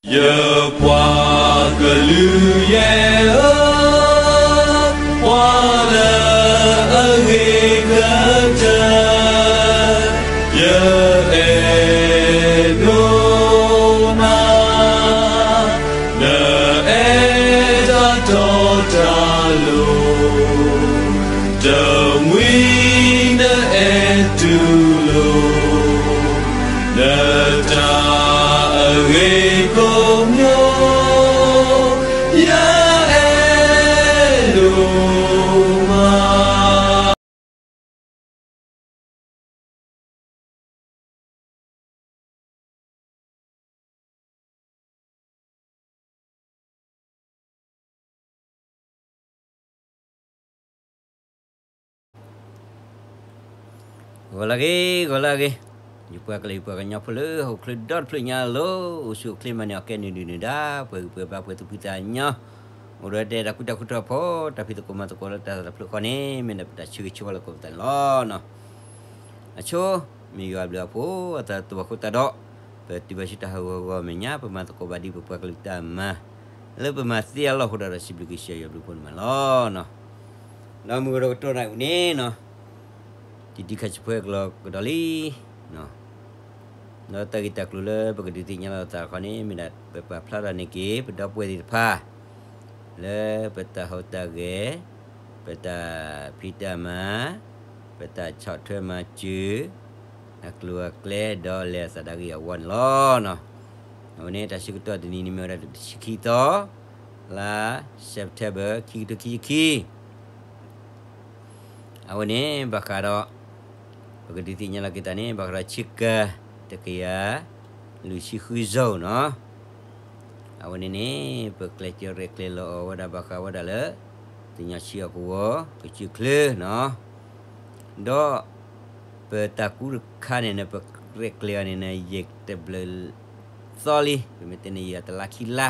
ယပှၤကလုာ်ယဲၢ်ဧၢ, ပှၤလၢအဂ့ၤကတၢၢ်, ယအဲၣ်ဒိးနၤ, နအဲၣ်တၢ်တီတၢ်လိၤ, တမှံၤနအဲၣ်တူၢ်လိာ် နတၢ်အဂ့ၤကိးမံၤ, ယအဲၣ်ဒိးမး. ဂီၤလၢအဂ့ၤ, ဂီၤလၢအဂ့ၤ, ယပှၤကလုာ်ယပှၤကညီဖိလၢဟီၣ်ခိၣ်ချၢဒီတဖျၢၣ်ညါလီၤ, အိၣ်ဆူၣ်အိၣ်ချ့မၤန့ၢ်အီၣ်ကဲနုာ်ဒုၣ်နုာ်ဒါ, ပှဲၤဂံၢ်ပှဲၤဘါပှဲၤသူၣ်ဖှံသးညီ, အိၣ်ဒီးတဲတၢ်ဃူတၢ်ဖိးတၢ်ဖံးသကိးမၤသကိးလၢတၢ်သးတဖျၢၣ်ဃီန့ၣ် မ့ၢ်ဒၣ်ပတၢ်ဆၢဂ့ၤဆၢဝါလၢကိးပသးန့ၣ်လီၤ. အဆိ, မ့ၢ်ယွၤအဘျုးအဖှိၣ် အတၢ်သူၣ်ဘၣ်ခိၣ်သးဒီး ပတုၤဘၣ်ဆူတၢ်ဟးဂီၤဂီၤမဲာ်ညါ ပမၤသကိးဘၣ်ဒ်ပပှၤကလုာ်တၢ်မၤ လၢပမၤသ့အလီၢ်အဃိဒီး စံးဘျုးက့ၤစၢ်ယွၤဘျုးဖှိၣ်န့ၣ်မးလီၤ. ဒီးမုၢ်ကဒီးကတီၢ်နၣ်အံၤန့ၣ်နီၤ, တံၤတံၤခါဆံးဖိကလီၤကဒီးလံ. ဒီးတၢ်ဂ့ၢ်တၢ်ကျိၤလၢပကဒုးသ့ၣ်ညါလီၤသးတခီန့ၣ် မ့ၢ်ဒၣ်ပပာ်ဖျါထီၣ်န့ၢ်က့ၤ ပဒီပုၢ်ဝဲၢ်သ့ၣ်တဖၣ် လၢပတၢ်ဟူးတၢ်ဂဲၤ, ပတၢ်ဖံးတၢ်မၤ, ပတၢ်ဆီၣ်ထွဲမၤစၢၤ အကျိၤအကျဲ ဒီးလဲၤအသးဒၣ်ဂ့ၢ်အဂီၢ်န့ၣ်လီၤ. အဝဲန့ၣ်တၢ်ဆၢကတီၢ်တနံၤန့ၣ်မ့ၢ်ဝဲဒၣ်တဆံခံသီ, လါ September ခံကထိခံဆံခံ အဝဲန့ၣ်ဘၣ်ဃးဒီး ပကဒုးသ့ၣ်ညါလီၤက့ၤသးန့ၣ် ဘၣ်ဃးဒီးဆ့ကၤတကယၤ လွံၢ်ဆံဃု zone နီၤ. အဝဲန့ၣ်န့ၣ် ပကျဲးစၢးရဲၣ်ကျဲၤလီၤအီၤဝဲဒၣ်ဘၣ်ဃးဝဲဒၣ်လၢ တညီဆံးအကဝီၤ ကစၢၢ်ချၢနီၤ. ဒီး ပတၢ်ကူတခါန့ၣ်န့ၣ် ပရဲၣ်ကျဲၤအီၤန့ၣ်န့ၣ် ယံာ်တဘျုးသီလံ, ပမ့ၢ်တဲန့ၣ် ယံာ်တလါခံလါ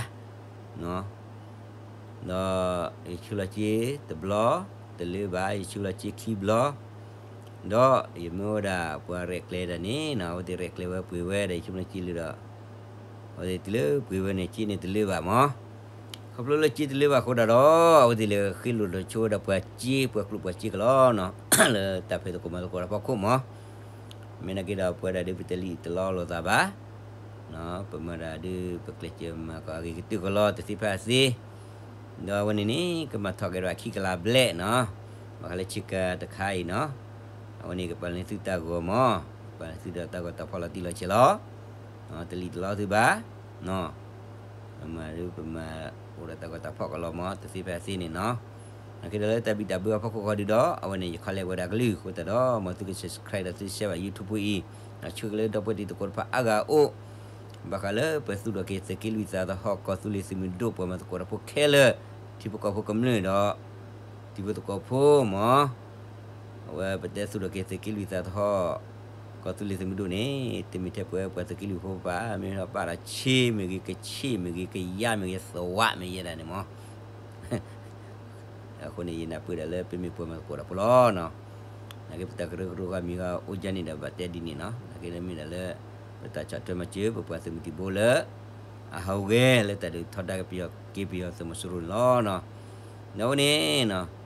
ဒီး ယဆူလီၤစ့တဘျီ, တလၢဘၣ်, ယဆူလီၤစ့ခံဘျီ, ဒီးယမၢဝဲဒၣ်ပှၤရဲၣ်ကျဲၤဒၣ်န့ၣ်နီၤ, အဝဲသ့ၣ်ရဲၣ်ကျဲၤဝဲပှ့ၤဝဲဒီး ယဆူလီၤစ့လၢဒီး အဝဲသ့ၣ်တုၤလၢပှ့ၤဝဲန့ၣ် စ့န့ၣ်တလၢဘၣ်မး. ခီဖျိလၢစ့တလၢဘၣ်အဃိဒၣ်ဒီး အဝဲသ့ၣ်လဲၤဃ့လိၢ်ထီၣ်ဆိဝဲဒၣ်ပှၤစ့ ပှၤကျိၣ်ပှၤစ့ကလီနီၤ, လၢတၢ်ဖံးသကိးမၤသကိးတၢ်ဖီခိၣ်မး. မ့ၢ်နာ်က့ဒီးပဝဲဒၣ်ဒုးပတလံၣ်တလီလိာ်သးဘၣ်, ပမၤဒၣ်ဒုးပကျဲးစၢးမၤကီးအဂ့ၤကတၢၢ်ကလီတသ့ဖဲအသ့, ဒီးအဝဲန့ၣ်န့ၣ် ကမၤထီၣ်က့ၤဒီးအခံကလးဘျဲၣ်နီၤ, ဘၣ်ဃးလၢဆ့ကၤတခါအံၤနီၤ, အဝဲန့ၣ်ကပာ်လီၤန့ၢ်သုတၢ်ဂီၤမး, ကပာ်လီၤန့ၢ်သုဒီးတၢ်ဂီၤတၢ်ဖီၣ်လီၤတံၢ်လီၤဆဲးလီၤ, တလံၣ်တလီသုဘၣ်, မၤဒုးပမၤအိၣ်ဒီးတၢ်ဂီၤတၢ်ဖီၣ်ကလီမး တသ့ဖဲအသ့န့ၣ်နီၤ. နာ်က့ဒီးလၢတၢ်ဘံၣ်တၢ်ဘၢအဖီခိၣ်ဃီဒုးဒီး အဝဲန့ၣ်ယခီလဲၣ်ဝဲဒၣ်ကလုၢ်အဃိသတးဒီး မ်သုက subscribe ဒီးသု share ဘၣ် YouTube အံၤ, ဒီးဆှၢက့ၤလၢဒီပုၢ်ဝဲၢ်တံၤသကိးတဖၣ်အါဂၤအအိၣ်, ဘၣ်ဃးလၢပသူၣ်ထီၣ်က့ၤသုးက့လွံၢ်သးသဟီၣ် ကီၢ်သူလ့ၤသုးမုၢ်ဒိၣ် ပှၤမၤသကိးတၢ်ဖိခဲလၢာ်, ထံဖိကီၢ်ဖိကမျၢၢ်ဒီး တံၤဖိသကိးဖိမး, အဝဲပတဲသူၣ်ထီၣ်က့ၤသုးက့လွံၢ်သးသဟီၣ် ကီၢ်သူလ့ၤသုးမုၢ်ဒိၣ်န့ၣ် တမ့ၢ်ထဲပဝဲပှၤသုးက့လွံၢ်ဖိဘၣ်, မ့ၢ်ဒီးပာ်ဒီးဆ့မ့ၢ်ဂ့ၤ, ကဆ့မ့ၢ်ဂ့ၤ, ကယါမ့ၢ်ဂ့ၤ, သဝးမ့ၢ်ဂ့ၤဒၣ်န့ၣ်မး. အဃိန့ၣ် ယနၢ်ပၢၢ်ဒၣ်လၢပမ့ၢ်ပှၤမၤသကိးတၢ်ဖိလီၤနီၤ. နာ်က့ပတၢ်ကရၢကရိဂၤမံၤဂၤအိၣ်ဒ်န့ၣ်ဒီးဘၣ်တဲဒ်န့ၣ်နီၤ, နာ်က့မ့ၢ်ဒၣ်လၢ ပတၢ်ဆီၣ်ထွဲမၤစၢၤ ပပှၤသုးမုၢ်သံၣ်ဘိလၢ အဟးဂဲၤလၢတၢ်ဒုးထီဒါက့ၤပယီၤသုးမီၤစိရိၤန့ၣ်လီၤ. ဒီးအဝဲန့ၣ်နီၤ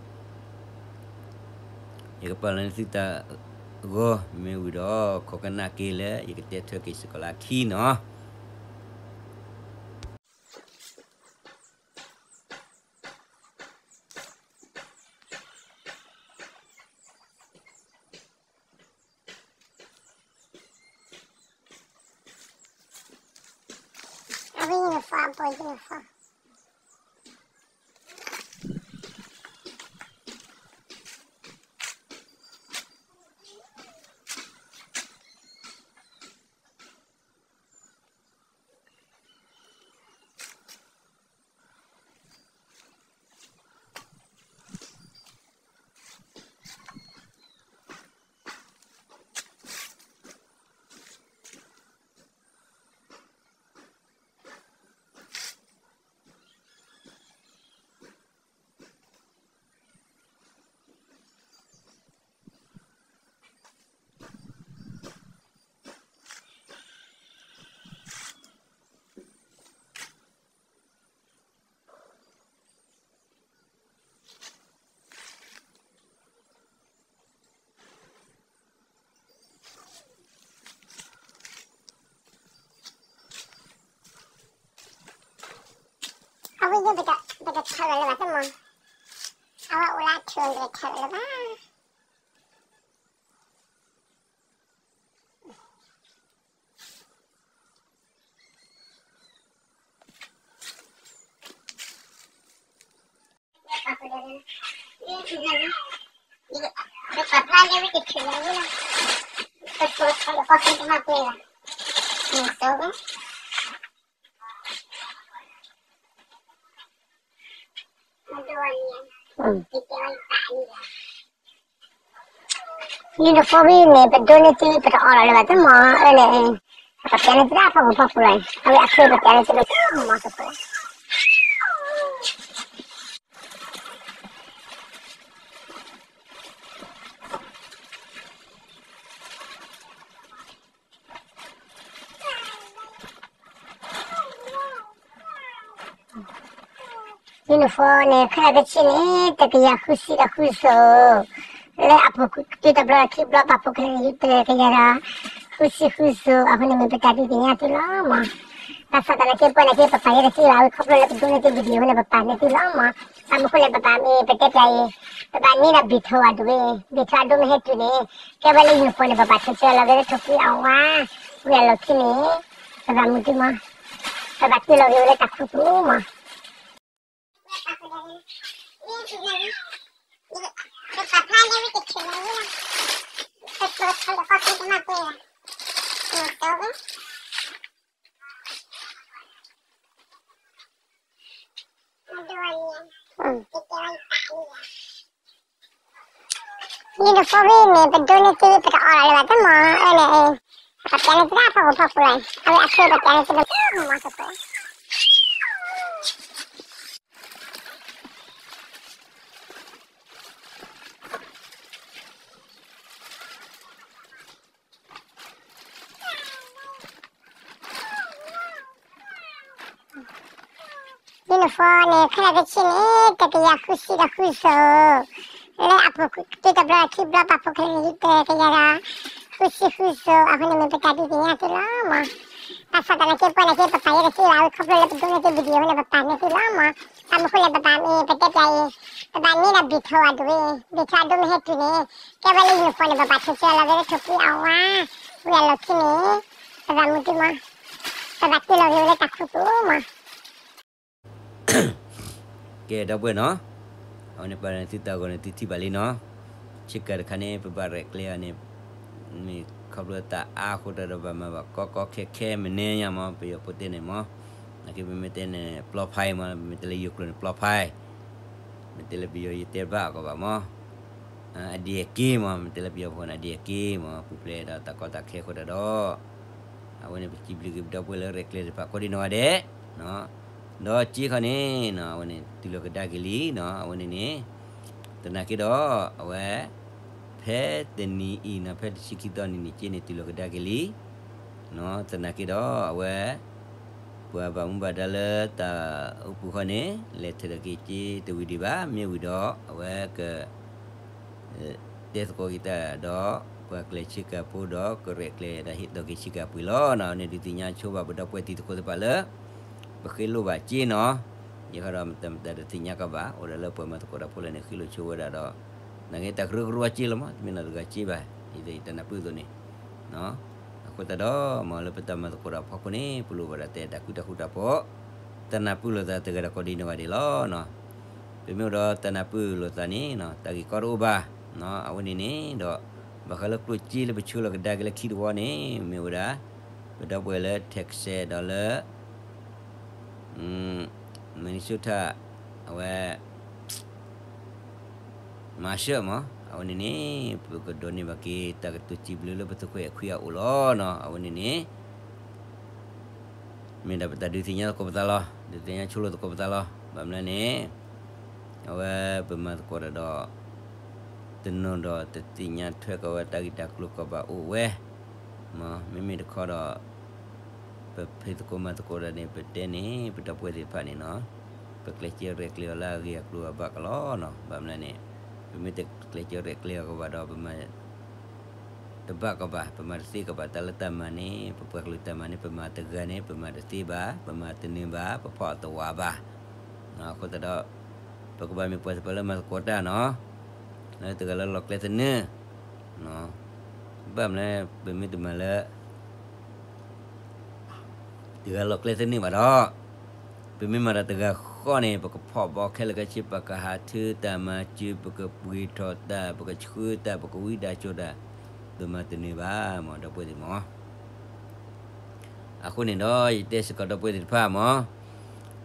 ယကပာ်လီၤန့ၢ်သုတၢ်ဂီၤမ့ၢ်ဝံၤဒီး ခိးကနၣ်က့ၤလၢယကတဲထွဲက့ၤစ့ၢ်ကီးလၢအခံနီၤ. ပတ, ပတထၢလၢၤဘၣ်တမီၤ, အဝဲအိၣ်လၢအထၢ ပတထၢလၢၤဘၣ်. ယနဖိဘံန့ၣ် ပဒိးန့ၢ်သု ပတအီၣ်လီၤလၢၤဘၣ်တမီၤ, အၢန့ၣ်, ပပျးန့ၢ်သုဒၣ်ဖီခိၣ်ဖီခိၣ်လီၤ, အဝဲအချ့ပပျးန့ၢ်သုလၢမီၤသကိး ယနဖိန့ၣ် ခဲလၢာ်တဆံန့ၣ် တကယၤဃုဆံဒီးဃုစိၤ, လၢအပူၤတုၤတဘျီခံဘျီ ပာ်ဖှိၣ်ခဲလၢာ်န့ၣ် တကယၤဒီး ဃုဆံဃုစိၤ, အဃိန့ၣ်မ့ၢ်ပတၢ်ဒုးသ့ၣ်ညါသုလီၤမး. ဘၣ်ဆၣ်သနာ်က့ ပှၤနာ်က့ ပပာ်ယဲတသ့ဘၣ်, အဝဲခီဖျိလၢပဒိးန့ၢ်သု video ဝဲန့ၣ် ပပာ်န့ၢ်သုလီၤမး. ဘၣ်မနုၤဃိလဲၣ် ပပာ်မ့ၢ် ပတဲပျးအံၤ, ပပာ်န့ၢ်ဒီးဘံၣ်ထိးဝဲဒၣ်ဝဲ, ဘံၣ်ထိးအဒိမ့ၢ်ဟဲတုၤန့ၣ် ကဲဝဲလၢ uniform န့ၣ် ပဘၣ်ထုးဆၢလီၤက့ၤလၢထိၣ်ဖံးအဝါ, ဝံၤအလီၢ်ခံန့ၣ် ပဘၣ်မုာ်တုၤမး, ပဘၣ်တ့လီၤက့ၤဝဲလၢတၢ်ခူသူၣ်မး. ယနဖိဘံန့ၣ် ပဒိးန့ၢ်သု ပတအီၣ်လီၤလၢၤဘၣ်တမီၤ, အၢန့ၣ်, ပပျးန့ၢ်သုဒၣ်ဖီခိၣ်ဖီခိၣ်လီၤ, အဝဲအချ့ပပျးန့ၢ်သုလၢမီၤသကိး ယနဖိန့ၣ် ခဲလၢာ်တဆံန့ၣ် တကယၤဃုဆံဒီးဃုစိၤ, လၢအပူၤတုၤတဘျီခံဘျီ ပာ်ဖှိၣ်ခဲလၢာ်န့ၣ် တကယၤဒီး ဃုဆံဃုစိၤ, အဃိန့ၣ်မ့ၢ်ပတၢ်ဒုးသ့ၣ်ညါသုလီၤမး. ဘၣ်ဆၣ်သနာ်က့ ပှၤနာ်က့ ပပာ်ယဲတသ့ဘၣ်, အဝဲခီဖျိလၢပဒိးန့ၢ်သု video ဝဲန့ၣ် ပပာ်န့ၢ်သုလီၤမး. ဘၣ်မနုၤဃိလဲၣ် ပပာ်မ့ၢ် ပတဲပျးအံၤ, ပပာ်န့ၢ်ဒီးဘံၣ်ထိးဝဲဒၣ်ဝဲ, ဘံၣ်ထိးအဒိမ့ၢ်ဟဲတုၤန့ၣ် ကဲဝဲလၢ uniform န့ၣ် ပဘၣ်ထုးဆၢလီၤက့ၤလၢထိၣ်ဖံးအဝါ, ဝံၤအလီၢ်ခံန့ၣ် ပဘၣ်မုာ်တုၤမး, ပဘၣ်တ့လီၤက့ၤဝဲလၢတၢ်ခူသူၣ်မး. ကဲ ဒီပုၢ်ဝဲၢ်နီၤ, အဝဲန့ၣ်ပာ်န့ၢ်သုတၢ်ဂီၤန့ၣ် သုထံၣ်ဘၣ်လံနီၤ. ဆ့ကၤတခါန့ၣ် ပဘၣ်ရဲၣ်ကျဲၤအီၤန့ၣ် မ့ၢ်ခီဖျိတၢ်အါအဃိတၢ်ဒီး ဘၣ်မၤဘၣ်ကီကီခဲခဲ မနုၤညါမး ပယီၤဖိတဲန့ၣ်မး, နာ်က့ပမ့ၢ်တဲန့ၣ် ပျီဖးအံၤမး မ့ၢ်တဲလၢယိၤကျိာ်န့ၣ် ပျီဖးအံၤ, မ့ၢ်တဲလၢပယီၤယတဲတဘၣ်အကီဘၣ်မး, အဒံၣ်အက့မး မ့ၢ်တဲလၢပယီၤဖိန့ၣ် အဒံၣ်အက့မး ပူၤဖျဲးဒီးတၢ်ကီတၢ်ခဲအဃိတၢ်ဒီး အဝဲန့ၣ် ပစံးဘျုးက့ၤပဒီပုၢ်ဝဲၢ်လၢရဲၣ်ကျဲၤတဖၣ်ကိးဒံနီၢ်ဂၤဒဲး, ဒီးစ့ခီန့ၣ် အဝဲန့ၣ် တုၤလီၤကဒါက့ၤလံနီၤ, အဝဲန့ၣ်န့ၣ် သနာ်က့ဒီး အဝဲ ဖဲတနံၤအံၤနီၤ ဖဲတဆံခံသီနံၤန့ၣ် စ့န့ၣ် တုၤလီၤကဒါက့ၤလံ, သနာ်က့ဒီး အဝဲ ပှၤဘၣ်မူဘၣ်ဒါလၢတၢ်အိၣ်ပူၤဃီန့ၣ် လဲၤထၢၣ်ဒီးက့ၤစ့တဝံၤဒံးဘၣ်, မ့ၢ်ဝံၤဒီး အဝဲက တဲသကိးက့ၤတၢ်ဒီး ပှၤကျဲၤဆ့ကၤဖိဒီး ကရဲၣ်ကျဲၤဒီးဟ့ၣ်သကိးက့ၤဆ့ကၤပှ့ၤလီၤနီၤ. န့ၣ်ဒုးသ့ၣ်ညါဆိဘၣ်ပဒီပုၢ်ဝဲၢ်တံၤသကိးသ့ၣ်တဖၣ်လၢ ပဃ့လိၣ်ဘၣ်စ့နီၤ, ယဃီဒီးမတၤမတၤတသ့ၣ်ညါကီးဘၣ်, အိၣ်ဒီးလၢပှၤမၤသကိးတၢ်ဖိလၢန့ၣ် ဃ့လိၣ်ဆိဝဲဒၣ်ဒီး နာ်က့တၢ်ကရၢကရိအစ့လီၤမး, တမ့ၢ်နီၢ်တဂၤစ့ဘၣ်, ယတနၢ်ပၢၢ်အသိးန့ၣ် အဃိသတးဒီး မ်လၢပတၢ်မၤသကိးတၢ်ဖီခိၣ်န့ၣ် ပလိၣ်ဘၣ်ဒၣ်တဲတၢ်ဃူတၢ်ဃူတၢ်ဖိး, တနၢ်ပၢၢ်လိာ်သးတဂၤဒီးကိးဒံနီၢ်ဂၤဒဲးလီၤ. ပမ့ၢ်အိၣ်ဒီးတနၢ်ပၢၢ်လိာ်သးန့ၣ် တၢ်ဂ့ၢ်ကီတအိၣ်ဘၣ်, အဝဲန့ၣ်န့ၣ်ဒီး ဘၣ်ဃးလၢကျိၣ်စ့လၢပဆှၢလီၤကဒါက့ၤလၢခံတဝီန့ၣ် မ့ၢ်ဝဲဒၣ် ပဒီပုၢ်ဝဲၢ်လၢ Texas ဒီးလၢ Minnesota အဝဲ မၤဆၢမး, အဝဲန့ၣ်န့ၣ် ပကဒိးန့ၢ်ဘၣ်က့ၤ တၢ်ကတိၤစံးဘျုးလၢပသုးခိၣ်အဲၣ်ခွံအအိၣ်လီၤနီၤ. အဝဲန့ၣ်န့ၣ် မ့ၢ်ဒၣ်ပတၢ်ဒုးသ့ၣ်ညါသကိးပသးလီၤ, ဒုးသ့ၣ်ညါဆိလိာ်သကိးပသးလီၤ. ဘၣ်မနုၤလဲၣ်န့ၣ် အဝဲပမၤသကိးတၢ်ဒီး တနီၤဒီးတသ့ၣ်ညါထွဲကီးဝဲတၢ်ဂ့ၢ်တၢ်ကျိၤကီးဘၣ်အိၣ်ဝဲ, မ့မ့ၢ်တခီဒီး ပဖံးသကိးမၤသကိးတၢ်န့ၣ် ပတဲန့ၣ် ပဒီပုၢ်ဝဲၢ်သ့ၣ်တဖၣ်န့ၣ်နီၤ, ပကျဲးစၢးရဲၣ်ကျဲၤအီၤလၢအဂ့ၢ်အကျိၤအဘၣ်ကလီနီၤ. ဘၣ်မနုၤလဲၣ်န့ၣ် ပမ့ၢ်တကျဲးစၢးရဲၣ်ကျဲၤအီၤကဘၣ်ဒီး ပမၤ တဘၣ်ကဘၣ်, ပမၤတသ့ကဘၣ်. တၢ်လၢတၢ်မၤန့ၣ် ပပှၤကလုာ်တၢ်မၤန့ၣ် ပမၤတဂၤန့ၣ် ပမၤတသ့ဘၣ်, ပမၤတနၢၤဘၣ်, ပဖီၣ်အသဝးဘၣ်. အဃိသတးဒီး ပကဘၣ်မ့ၢ်ပှၤသ့ၣ်တဖၣ်လၢမၤသကိးတၢ်နီၤ, လၢတဂၤလၢလီၢ်ကျဲသနၢၣ်, ဘၣ်မနုၤလဲၣ် ပမ့ၢ်တမၤလၢ တဂၤလီၢ်ကျဲသနၢၣ်ဘၣ်ဒီး, ပမ့ၢ်မၤတၢ်တဂၤဃီန့ၣ် ပကဖီၣ်ဘီခဲလၢာ်ခဲဆ့ ပကဟးထၢတၢ်မၤစၢၤ ပကပှ့ၤထီၣ်တၢ် ပကဆှၢတၢ် ပကဝံဒၣ်စိာ်တၢ်, ပမၤတန့ၢ်ဘၣ်မၢ် ဒီပုၢ်ဝဲၢ်သ့ၣ်မၢ်. အဃိန့ၣ်ဒီး ယတဲစ့ၢ်ကီးဒီပုၢ်ဝဲၢ်သ့ၣ်တဖၣ်မၢ်,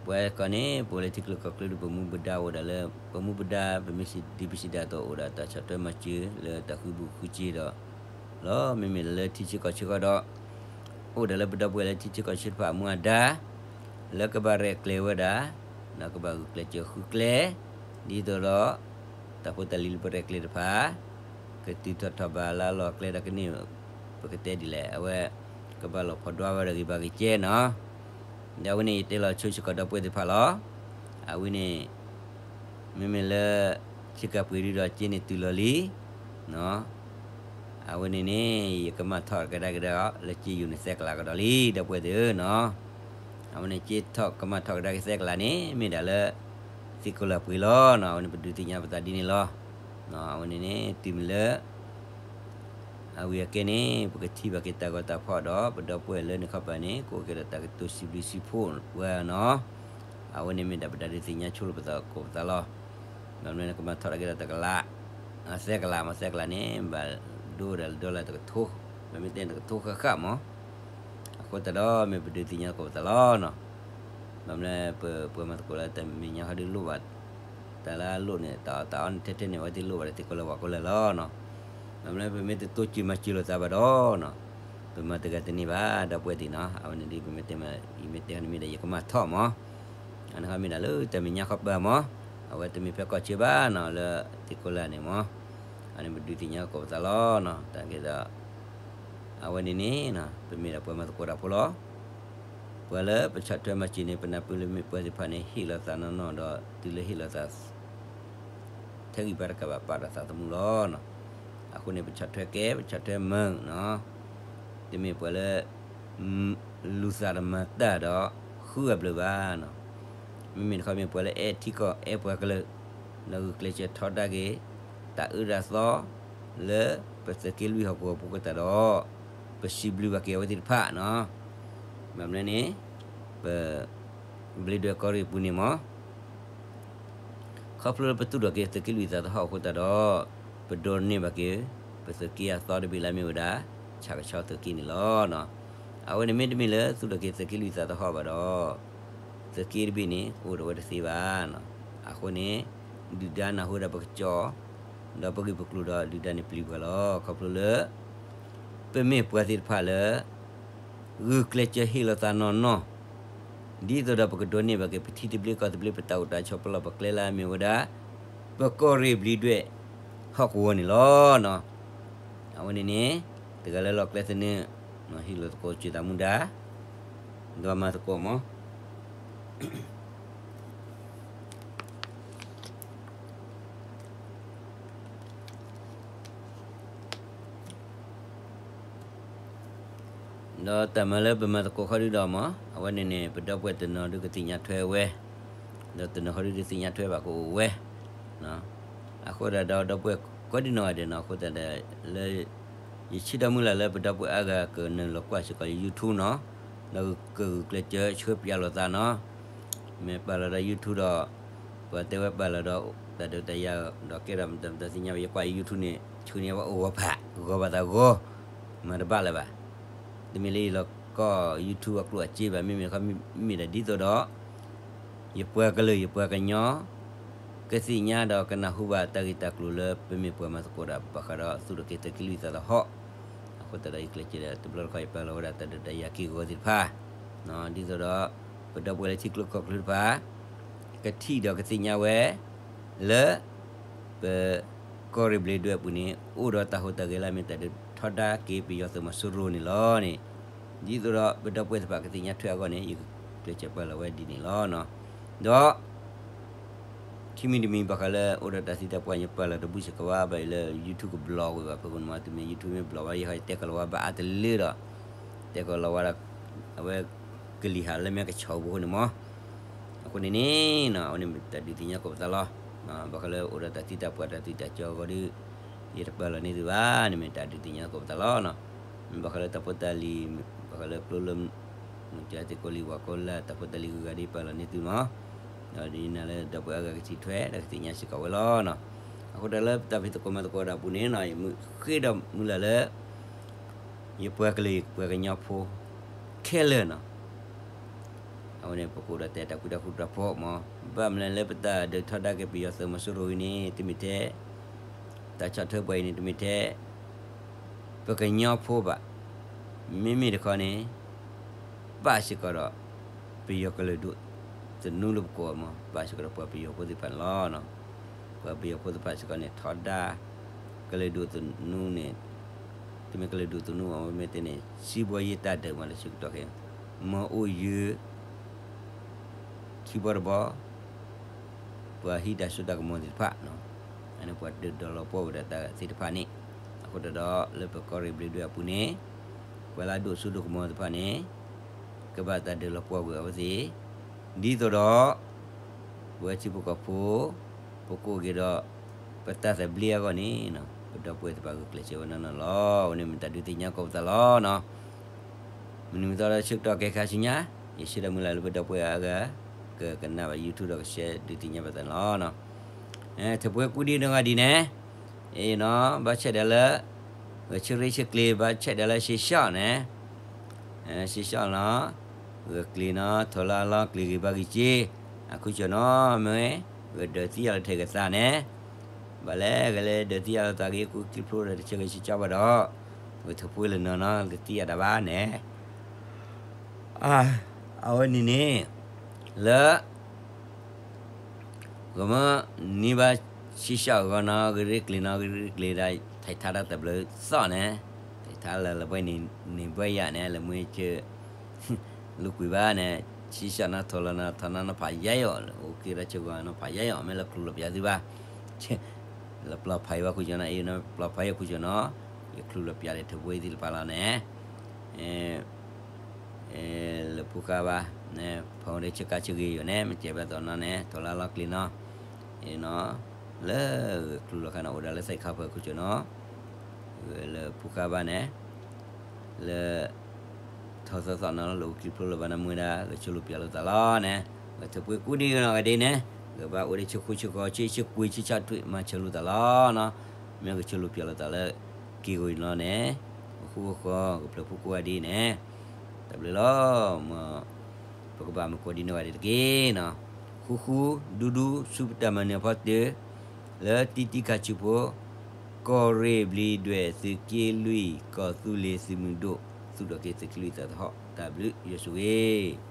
ပဝဲကီၢ်န့ၣ် ပအိၣ်လၢထံချၢကီၢ်ချၢဒီး ပမူပဒါအိၣ်ဒၣ်လၢ ပမူပဒါ ပမ့ၢ်ဒ်ပစံးဒ်သိးအိၣ်ဒၣ်တၢ်ဆီၣ်ထွဲမၤစၢၤလၢတၢ်ဃုဘုဃုစ့ဒီး လီၤ မ့မ့ၢ်လၢထံဆၢကီၢ်ဆၢဃီဒီး အိၣ်ဒၣ်လၢပဒီပုၢ်ဝဲၢ်လၢထံဆၢကီၢ်ဆၢတဖၣ်အမူအဒါ လၢကဘၣ်ရဲၣ်ကျဲၤဝဲဒၣ်, ဒီးကဘၣ်ဂုာ်ကျဲးစၢးဃုကျဲ, ဒ်သိးဒီး တၢ်ဖိတၢ်လံၤလၢပရဲၣ်ကျဲၤတဖၣ် ကတုၤထီၣ်ထီၣ်ဘၣ်လၢအလီၢ်အကျဲဒီးကန့ၢ် ပကတဲဒ်လဲၣ် အဝဲ ကဘၣ်လီၤဖီၣ်ဒွးဝဲဒီးဂ့ၤဘၣ်ဂ့ၤကဲနီၤ. ဒီးအဝဲန့ၣ်ယတဲလီၤဆိစ့ၢ်ကီးဒီပုၢ်ဝဲၢ်သ့ၣ်တဖၣ်လီၤ. အဝဲန့ၣ် မ့မ့ၢ်လၢ ဆ့ကၤပှ့ၤဒုဒီးစ့န့ၣ်တုၤလီၤလံ အဝဲန့ၣ်န့ၣ် ယကမၣ်ထီၣ်ကဒါက့ၤဒီး လၢစ့ယိၤန့ၣ်သၢကလးကဒီးလံ ဒီပုၢ်ဝဲၢ်သ့ၣ်ဧၢနီၤ. အဝဲန့ၣ်စ့ထီၣ်ကမၣ်ထီၣ်ကဒါက့ၤသၢကလးန့ၣ် မ့ၢ်ဒၣ်လၢ သ့ၣ်ကိလၢ်ပှ့ၤလီၤနီၤ. အဝဲန့ၣ်ပဒုးသ့ၣ်ညါပသးဒ်န့ၣ်လီၤ. အဝဲန့ၣ်န့ၣ် တုၤမ့ၢ်လၢ အဝံၤအကဲန့ၣ် ပကထံၣ်ဘၣ်က့ၤတၢ်ဂီၤတၢ်ဖီၣ်ဒီး ပဒီပုၢ်ဝဲၢ်လၢန့ၣ်ခီပၤန့ၣ် ကအိၣ်က့ၤဒီးတၢ်ကတိၤစံးဘျုးစံးဖှိၣ်ဝဲနီၤ. အဝဲန့ၣ်မ့ၢ်ဒၣ်ပဒုးသ့ၣ်ညါဆိလၢပသးကိးပသးလီၤ. ဘၣ်မနုၤန့ၣ် ကမၤထီၣ်ကဒါက့ၤဒီးတကလး သၢကလးမး သၢကလးန့ၣ် ဘၣ်ဒိဝဲဒၣ်လၢ dollar တကထိ, ပမ့ၢ်တဲန့ၣ်တကထိဃၣ်ဃၣ်မး. အဃိသတးဒီး မ့ၢ်ပဒုးသ့ၣ်ညါကိးပသးလီၤနီၤ. ဘၣ်မနုၤ ပပှၤမၤသကိးလၢတၢ်မဲာ်ညါဃီဒုလိၣ်ဘၣ် တၢ်လၢအလိၣ်န့ၣ် တၢ်အီၣ်တၢ်အီန့ၣ်ထဲထဲန့ၣ် အဝဲသ့ၣ်လိၣ်ဘၣ်ဒီးသ့ၣ်ကိလၢၤဝၣ်ကိလၢၤလီၤနီၤ. ဘၣ်မနုၤ ပမ့ၢ်တတိစၢၤမၤစၢၤလိာ်သးဘၣ်ဒီးနီၤ ပမၤတဂၤတန့ၢ်ဘၣ် ဒီပုၢ်ဝဲၢ်သ့ၣ်နီၤ. အဝဲန့ၣ်ဒ်ပမ့ၢ်တဲ ယမ့ၢ်တဲန့ၣ်မ့ၢ်ဒၣ်ယကမၣ်ထီၣ်မး. အန့ၣ်ခီမ့ၢ်ဒၣ်လၢတၢ်မဲာ်ညါဃီပၤမး, အဝဲတမ့ၢ်ဖဲကီၢ်ဆၢဘၣ်နီၤ လၢသ့ၣ်ကိလၢၤန့ၣ်မး. အန့ၣ်ပဒုးသ့ၣ်ညါကိးပသးလီၤနီၤ. တၢ်က့ၤဒီး အဝဲန့ၣ်န့ၣ် ပမ့ၢ်ဒၣ်ပှၤမၤသကိးတၢ်ဖိလီၤ. ပှၤလၢပဆီၣ်ထွဲမၤစၢၤန့ၣ် ပနၢ်ပၢၢ်လၢမ့ၢ်ပှၤသ့ၣ်တဖၣ်န့ၣ် ဟ့ၣ်လီၤသးနီၢ်နီၢ်ဒီး တုၤလၢဟ့ၣ်လီၤသး ထဲဂံၢ်ဘါတကးဘၣ် ပာ်ဒီးသးသမူလီၤ. အဃိန့ၣ် ပဆီၣ်ထွဲကဲ ပဆီၣ်ထွဲမုာ်နီၤ. တမ့ၢ်ပှၤလၢ လူၤသးတမၤတၢ်ဒီး ဃုအဘျုးဘၣ်နီၤ. မ့မ့ၢ်တခီမ့ၢ်ပှၤလၢအဲၣ်ထံကီၢ်အဲၣ်ပှၤကလုာ် ဒီးဂုာ်ကျဲးစၢးထီဒါက့ၤ တၢ်အၢတၢ်သီ လၢပသုးက့လွံၢ်ဟီၣ်ကဝီၤဖိကတၢၢ်ဒီး ပစံးဘျုးဘၣ်က့ၤအဝဲသ့ၣ်တဖၣ်နီၤ. ဘၣ်မနုၤန့ၣ် ပ ဘျ့ဒွဲၣ်ကီၢ်ရ့ၣ်ပူၤန့ၣ်မး ခီဖျိလၢပသူၣ်ထီၣ်က့ၤသုးက့လွံၢ်သးသဟီၣ်အဃိသတးဒီး ပဒိးန့ၢ်ဘၣ်က့ၤ ပသုးက့အသီတဘ့ၣ်လၢမ့ၢ်ဝဲဒၣ် ဆၣ်ကဆီသုးက့န့ၣ်လီၤ. အဝဲန့ၣ်မ့တမ့ၢ်လၢသူၣ်ထီၣ်က့ၤသုးက့လွံၢ်သးသဟီၣ်ဘၣ်ဒီး သုးက့တဘ့ၣ်န့ၣ် ကအိၣ်ဒီးဝဲတသ့ဘၣ်. အဃိန့ၣ် ဒုၣ်ဒါနၢ်ဟူဝဲဒၣ်ပကစီၣ် ဒီးပဂ့ၢ်ပကျိၤဒီးဒုၣ်ဒါန့ၣ်ပျံၤပှၤလီၤ. ခီဖျိလၢ ပမ့ၢ်ပှၤသ့ၣ်တဖၣ်လၢ ဂုာ်ကျဲးစၢးဟ့ၣ်လီၤသးနီၢ်နီၢ် ဒ်သိးဒီးပကဒိးန့ၢ်ဘၣ်က့ၤ ပထံသဘျ့ကီၢ်သဘျ့ ပတၢ်အိၣ်တၢ်ဆိး ပလီၢ်ပကျဲလၢအမ့ၢ်ဝဲဒၣ် ပကီၢ်ရ့ၣ်ဘျ့ဒွဲၣ် ဟီၣ်ကဝီၤန့ၣ်လီၤ. အဝဲန့ၣ်န့ၣ် တဂၤလၢလီၢ်ကျဲသနၢၣ် ဟ့ၣ်လီၤသကိးစၢၤသးမူဒါ ဒီးမၤသကိးမး ဒီးတၢ်မၤလၢပမၤသကိးခီဒုဒီးမး အဝဲန့ၣ်န့ၣ် ပဒီပုၢ်ဝဲၢ်တနီၤဒုးကသ့ၣ်ညါထွဲဝဲ, ဒီးတနီၤခီဒုးတသ့ၣ်ညါထွဲဘၣ်ကအိၣ်ဝဲ, အဃိသတးဒီးဒီပုၢ်ဝဲၢ်ကိးဒံနီၢ်ဂၤဒဲးနီၤ အဃိသတးဒီးလၢ ယဆၢဒီမုၢ်လၢ်လၢပဒီပုၢ်ဝဲၢ်အါဂၤကနုာ်လီၤကွၢ်စ့ၢ်ကီး YouTube နီၤ, ဒီးကဂုာ်ကျဲးစၢးဆှၢပၠးလိာ်သးနီၤ, မ့ၢ်ပာ်လီၤဒီး YouTube ဒီး ပှၤတဲဝဲပာ်လီၤဒီး တၢ်ဒုးတၢ်ယၤဒီးကဲဒီး မတၤမတၤသ့ၣ်ညါဝဲ ယကွၢ် YouTube န့ၣ် ဆှၢန့ၢ်ဝဲအိၣ်ဂီၤဖး ဂီၤဘၣ်သးဂီၤ, မၤတဘၣ်လၢၤဘၣ်. တမ့ၢ်လၢယလီၤကီၢ် YouTube အကျိၣ်အစ့ဘၣ် မ့မ့ၢ်တခီမ့ၢ်ဒၣ်ဒ်သိးဒီး ယပှၤကလုာ်ယပှၤကညီ ကသ့ၣ်ညါဒီးကနၢ်ဟူဘၣ်တၢ်ဂ့ၢ်တၢ်ကျိၤလၢပမ့ၢ်ပှၤမၤသကိးတၢ်ဘၣ်ဃးဒီးသူၣ်ထီၣ်က့ၤသုးက့လွံၢ်သးသဟီၣ်, အဃိသတးဒီးယကျဲးစၢးဒီးတဘျီတခီၣ်ယပာ်လီၤဝဲဒၣ်တၢ်ဒုးတၢ်ယၤက့ၢ်ဂီၤသ့ၣ်တဖၣ်, ဒ်သိးဒီး ပဒီပုၢ်ဝဲၢ်လၢထံကျိကီၢ်ချၢတဖၣ် ကထံၣ်ဒီးကသ့ၣ်ညါဝဲ လၢ ပ ကီၢ်ရ့ၣ်ဘျ့ဒွဲၣ်အပူၤန့ၣ် အိၣ်ဒီးတၢ်ဟူးတၢ်ဂဲၤလၢအမ့ၢ်တၢ်ဒုးထီဒါက့ၤပယီၤသုးမီၤစိရိၤန့ၣ်လီၤန့ၣ်, ဒ်သိးဒီးပဒီပုၢ်ဝဲၢ်သ့ၣ်တဖၣ်ကသ့ၣ်ညါထွဲအဂီၢ်န့ၣ် ယကျဲးစၢးပာ်လီၤဝဲဒ်န့ၣ်လီၤ. ဒီး ခံမံၤတမံၤဘၣ်ဃးလၢအိၣ်ဒီးတၢ်သံတၢ်ပှၢ် ယပာ်လီၤတဘူၣ်စ့ၢ်ကီးဘၣ်အံၤလၢ YouTube က block ဝဲဘၣ်ဖဲန့ၣ်မး, တမ့ၢ် YouTube မ့ၢ် block ဘၣ် ယတဲကီၤလီၤဝါဘၣ်အါတလၢဒီး တဲကီၤလီၤဝါဒီး အဝဲ ကလံၤဟးလၢမဲကဆီပူၤအဃိန့ၣ်မး အဃိန့ၣ်န့ၣ်နီၤ အဝဲန့ၣ်မ့ၢ်တၢ်ဒုးသ့ၣ်ညါကိးပသးလီၤ. ဘၣ်ဃးလၢအိၣ်ဒီးတၢ်သံတၢ်ပှၢ်တၢ်သွံၣ်တၢ်စီအဂီၢ်ဒီး ယတပာ်လီၤန့ၢ်သုဘၣ်န့ၣ်မ့ၢ်တၢ်ဒုးသ့ၣ်ညါကိးပသးလီၤနီၤ. ဘၣ်ဃးလၢတၢ်ဖိတၢ်လံၤ ဘၣ်ဃးလၢကျိလၢ မုၢ်ကၠၢသ့ၣ်ကိးလံဝၤကိးလၢ် တၢ်ဖိတၢ်လံၤဂုၤဂၤဒ်ပာ်လီၤန့ၢ်သုမး, ဒီးဒ်နၤလၢဒီပုၢ်ဝဲၢ်အါဂၤကထံၣ်ထွဲ ဒီးကသ့ၣ်ညါစ့ၢ်ကီးဝဲလီၤနီၤ. အဃိတၢ်လၢတၢ်ဖံးသကိးမၤသကိးဒီးအပူၤန့ၣ်နီၤ ယမုၢ်ဃ့ဒီးမုၢ်လၢ်လၢ ယပှၤကလုာ်ပှၤကညီဖိ ခဲလၢာ်နီၤ အဝဲန့ၣ်ပကအိၣ်ဒီးတဲတၢ်ကွံတၢ်ဃူတၢ်ဖိးမး, ဘၣ်မနုၤလၢပတၢ်ဒုးထီဒါက့ၤပယီၤသုးမီၤစိရိၤအံၤန့ၣ် တမ့ၢ်ထဲ တၢ်ဆီၣ်ထွဲပှၤအံၤန့ၣ် တမ့ၢ်ထဲ ပကညီဖိဘၣ်. မ့မ့ၢ်တခီန့ၣ် ပာ်စ့ၢ်ကီးဒီး ပယီၤကလုာ်ဒူၣ်သနူလၢပကိးမး, ပာ်စ့ၢ်ကီးဒီးပှၤပယီၤဖိသ့ၣ်တဖၣ်န့ၣ်လီၤ. ပှၤပယီၤဖိသ့ၣ်တဖၣ်စ့ၢ်ကီးန့ၣ် ထီဒါ ကလုာ်ဒူၣ်သနူန့ၣ် တမ့ၢ်ကလုာ်ဒူၣ်သနူအမ့ၢ်သ့န့ၣ် စံးဘီယ့တၢ်ဒုးမးလၢဆၢကတီၢ်ခဲအံၤ မၤအိၣ်ယုၢ် ခံဘီတဘီ ပှၤဟံးတၢ်စိတၢ်ကမီၤသ့ၣ်တဖၣ်, အန့ၣ်ပှၤဒုးဒီးလီၤပှီၢ်ဝဲဒၣ်တၢ်သ့ၣ်တဖၣ်န့ၣ်, အဃိတဒီးလၢပကီၢ်ရ့ၣ်ဘျ့းဒွဲၣ်အပူၤန့ၣ် ပှၤလၢအဒိၣ်စိဒိၣ်ကမီၤသ့ၣ်တဖၣ်န့ၣ် ကဘၣ်တၢ်ဒုးလီၤပှီၢ်ကွံာ်အဝဲသ့ၣ်, ဒ်သိးဒီး ပဝဲထံဖိကီၢ်ဖိ ပကအိၣ်က့ၤဒီး ပတၢ်သဘျ့အဂီၢ်န့ၣ် ပဒီပုၢ်ဝဲၢ်သ့ၣ်တဖၣ်ဂုာ်ကျဲးစၢးဝဲနီၢ်နီၢ်လီၤ. အဝဲန့ၣ်မ့ၢ်တၢ်ဒုးသ့ၣ်ညါကိးပသးလီၤနီၤ. မနုၤမ့ၢ်သီဒီးဆၢကတီၢ်ခဲခါဆူညါ ယဆၢဒီးမုၢ်လၢ်လၢပဒီပုၢ်ဝဲၢ်အါဂၤ ကကနၣ်ဘၣ် YouTube ဒီးက share ဒုးသ့ၣ်ညါဘၣ်သးန့ၣ်လီၤ. ထၢၣ်ပှဲၤကူဒံနီၢ်ဂၤဒ်န့ၣ် အနီၤ ဘၣ်ဆဲးဒီးလၢ ဂဲၤဆၢရ့ဆၢကျ့ၤ ဘၣ်ဆဲးဒီးလၢ share shop န့ၣ် share shop နီၤ ဂဲၤကျ့ၤနီၤ ထိၣ်လၢအလီၤကျ့ၤဂ့ၤဘၣ်ဂ့ၤက့ၤ အခုကီၢ်နီၤ မ့ၢ်ဂဲၤဒၢးသံယၤလီၤထဲကသးန့ၣ် ဘၣ်လဲၣ်ဂဲၤလဲၣ်ဒၢးသံယၤလီၤသးဂ့ၤ ကူကျံဖျိဒီးတဆၢဂ့ၤဆၢကၠီဘၣ်ဒီး ဂဲၤထၢၣ်ပှဲၤလၢနီၤနီၤ တသံယၤဒၣ်ဘၣ်န့ၣ် အဝဲန့ၣ်န့ၣ် လၢ ဂီၤမၢ်န့ၢ်ဘၣ် share shop အဂီၢ်နီၤ ဂ့ၤရ့ကျ့ၤနီၤ ဂ့ၤရ့ကျ့ၤဒၣ် ထဲးထါတၢ်တဘျုးသီၣ်န့ၣ် ထဲးထါလၢလၢပှဲၤန့ၣ် န့ၢ်ဘၣ်ယၤန့ၣ် လၢမွ့ၢ်ဆၢ လူၤကွံာ်ဘၣ်န့ၣ် share shop နီၤ ထိၣ်လီၤနီၤ ထိၣ်နီၤနီၤဖးယါယီၤ အိၣ်က့ၤဒီးဆၢဂီၤနီၤဖးယါယီၤ မ့ၢ်လၢကျိၤလီၤပျးသုဘၣ် လၢပျီဖးယံၤဘၣ်ခိၣ်ကၠီနီၤ အံၤနီၤ ပျီဖးယံၤခိၣ်ကၠီနီၤ ယချုးလီၤပျးဒီးထၢၣ်ပှဲၤသ့ၣ်တဖၣ်လီၤန့ၣ် လၢဖူဃါဘၣ် ဖီဝဲဒၣ်ဆၢကါဆၢဂ့ၤယိာ်န့ၣ် မ့ၢ်ကဲဘၣ်သိးနီၤန့ၣ် ထိၣ်လၢလီၤကျ့ၤနီၤ နီၤ လၢဂဲၤချုးလီၤခါန့ၣ် အိၣ်ဒၣ်လၢသ့ၣ်ခါဖၢခိၣ်ကၠီနီၤ လၢဖူဃါဘၣ်န့ၣ် လၢ ထီၣ်သီသီနီၤ လၢအိၣ်ကျံဖျိလၢၤဘၣ်နီၤ မ့ၢ်ဝဲဒၣ် ဂဲၤဆၢလိာ်ပျးလိာ်သးလီၤန့ၣ် ဂဲၤထၢၣ်ပှဲၤကူဒံနီၢ်ဂၤဒ်န့ၣ် ဂဲၤဘၣ်အိၣ်ဒီးဆၢဃိဆၢဃီၤ ဆၢဆၢကွံာ်ဆၢဆၣ်ထွဲ မၤဆၢလိာ်သးလီၤနီၤ မ့ၢ်ဂဲၤဆၢလိာ်ပျးလိာ်သးလၢ က့ၤဂီၤအံၤလီၤန့ၣ် အိၣ်ဃူအိၣ်ဃီၤ ဂဲၤဖျၢၣ်ဖိကိးဂၤဒ်န့ၣ် တၢ်ဘျုးလီၤ မ် ပကဘၣ်မုာ်ကိးဒံနီၢ်ဂၤဒ်တက့ၢ်နီၤ ဃူဃူဒူဒူဆူပတၢ်မၤနၢၤအဖီတၢၢ် လၢတံတံခါဆူဖိ ကီၢ်ရ့ၣ်ဘျံးဒွဲၣ်သုးက့လွံၢ် ကီၢ်သူလ့ၤသုးမုၢ်ဒိၣ် သူၣ်ထီၣ်က့ၤသုးက့လွံၢ်သးသဟီၣ် တၢ်ဘျုးယွၤဆိၣ်ဂ့ၤ